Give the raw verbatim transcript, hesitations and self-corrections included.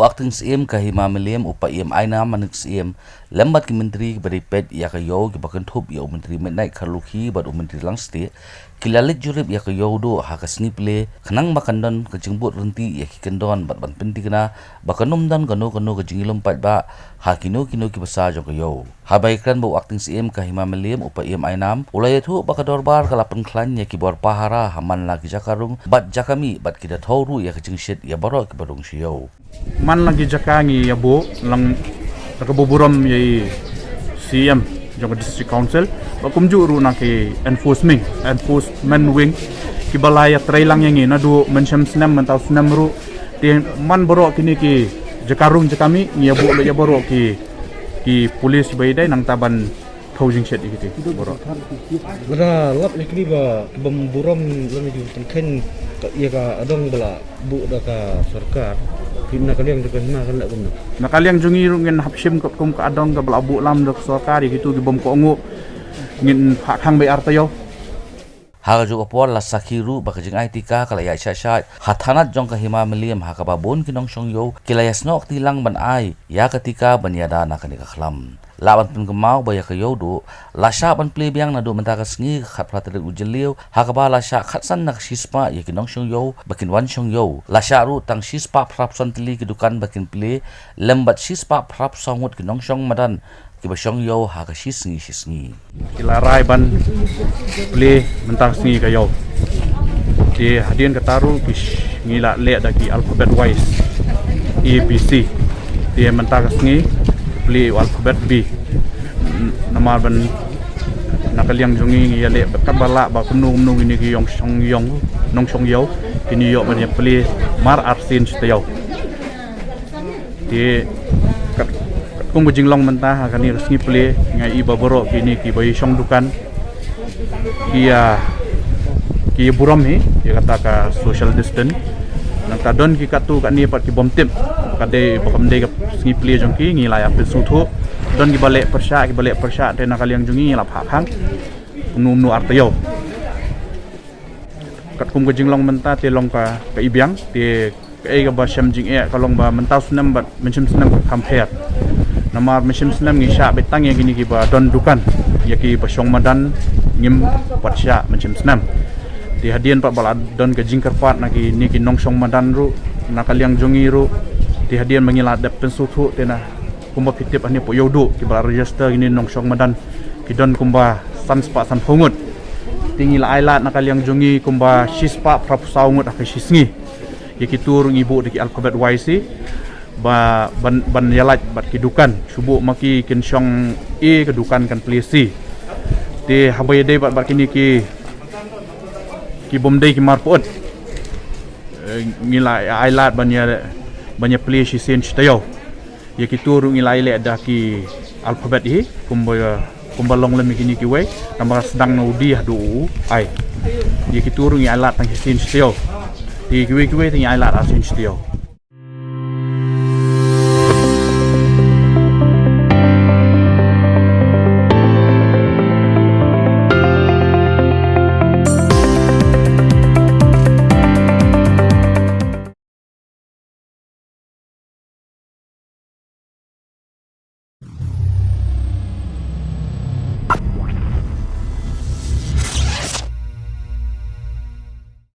Acting Syiem ka Hima Mylliem, u Paiem Ainam Manik Syiem, lem bad ki Myntri kiba dei peit ïa ka ïew kiba kynthup ïa u Myntri Midnight Kharlukhi bad u Myntri Langstieh, ki la leit jurip ïa ka ïew duh ha ka sngi plie, khnang ba kan don ka jingbud ryntih ïa ki kyndon bad ban pynthikna ba kan ym don kano kano ka jingïalum paidbah ha kino kino ki basa jong ka ïew. Haba ïakren bad u Acting Syiem ka Hima Mylliem, u Paiem Ainam, u la ïathuh ba ka dorbar ka la pynkhlaiñ ïa ki bor pahara ha man la ki jaka rung bad jaka mih bad ki da thew ruh ïa ka jingshit ïa baroh kiba rung sha ïew. Man la ki jaka ngi ïa buh lang da kaba burom ïa i Syiem jong ka District Council, ba kumjuh ruh na ki enforcement, enforcement wing, kiba la ïatrei lang ïa ngi naduh mynshem snem mynta u snem ruh. Te man baroh kine ki jaka rung jaka mih ngi ïa buh lut ïa baroh ki, ki police ba ïadei nangta ban thew jingshit ïa kiti baroh. Lada lap ïa kine ba, ki bym burom lane ki bym pynkheiñ ïa ka adong ba la buh da ka sorkar, ki na ka liang jong ka Hima kan leh kumno? Na ka liang jong ngi ruh ngin hap shim katkum ka adong kaba la buh lam da ka sorkar ïa kitu ki bym kohnguh, ngin phah khang beit ar taïew. Ha kajuh ka por la sakhi ruh ba ka jingai tika ka la ïaid shah shah ha thanat jong ka Hima Mylliem, ha kaba bun ki nongshong ïew ki la ïasnoh kti lang ban ai ïa ka tika ban ïada na kane ka khlam. Lah ban pynkynmaw ba ïa ka ïew duh la shah ban plie biang naduh mynta ka sngi ka khatphra tarik u Jylliew, ha kaba la shah khatsan na ka shispah ïa ki nongshong ïew ba kin wan shong ïew. La shah ruh tang shispah phraphew san tylli ki dukan ba kin plie, lem bad shispah phraphew saw ngut ki nongshong madan kiba shong ïew ha ka shisngi shisngi. Ki la rai ban plie mynta ka sngi ka ïew. Te hadien kata ruh ki sh-, ngi la leh da ki alphabet wise, A B C. Te mynta ka sngi plie u alphabet B. N-, namar ban na ka liang jong ngi ngi ïa leh bad katba lah ba kumno kumno kine ki ïong shong ïong, nongshong ïew, kine ïoh ban ïa plie mar arsien shi taïew. Te kat, katkum ka jinglong mynta ha kane ka sngi plie, nga i ba baroh kine kiba ïa shong dukan ki ïa, ki ïa burom hi ïa kata ka social distance. Nangta don ki katto katne pat ki bym tip, ka dei ba kam dei ka sngi plie jong ki, ngi la ïa pynsngewthuh. Don kiba leh pyrshah, kiba leh pyrshah, te na ka liang jong ngi ngi la phah khang kumno kumno ar taïew. Katkum ka jinglong mynta te long ka, ka i biang, te kaei kaba shem jingeh ka long ba mynta u snem bad mynshem snem ka kham pher. Namar mynshem snem ngi shah beit tang ïa kine kiba don dukan, ïa kiba shong madan ngim pat shah mynshem snem. Te hadien pat ba la don ka jingkyrpad na kine ki nongshong madan ruh, na ka liang jong ngi ruh, te hadien ba ngi la dep pynsngewthuh te na kumba phi tip hangne hapoh ïew duh kiba la register kine nongshong madan ki don kumba san spah sanphew ngut. Te ngi la ai lad na ka liang jong ngi kumba shispah phraphew saw ngut ha ka shisngi. Ïa kitu ruh ngi buh da ki alphabet wise hi ba ban, ban ïalait bad ki dukan, shu buh ma ki kin shong A, ka dukan kan plie C. Te haba ïadei bad, bad kine ki, ki bym dei ki mar pyut, eh, ngi la ai lad ban ïa, ban ïa plie shisien shi taïew. Ïa kitu ruh ngi la ïaleh da ki alphabet hi kumba, kumba long lem ïa kine kiwei, namar sdang na u D haduh u I. Ïa kitu ruh ngi ai lad tang shisien shi taïew. Ïa kiwei kiwei te ngi ai lad arsien shi taïew.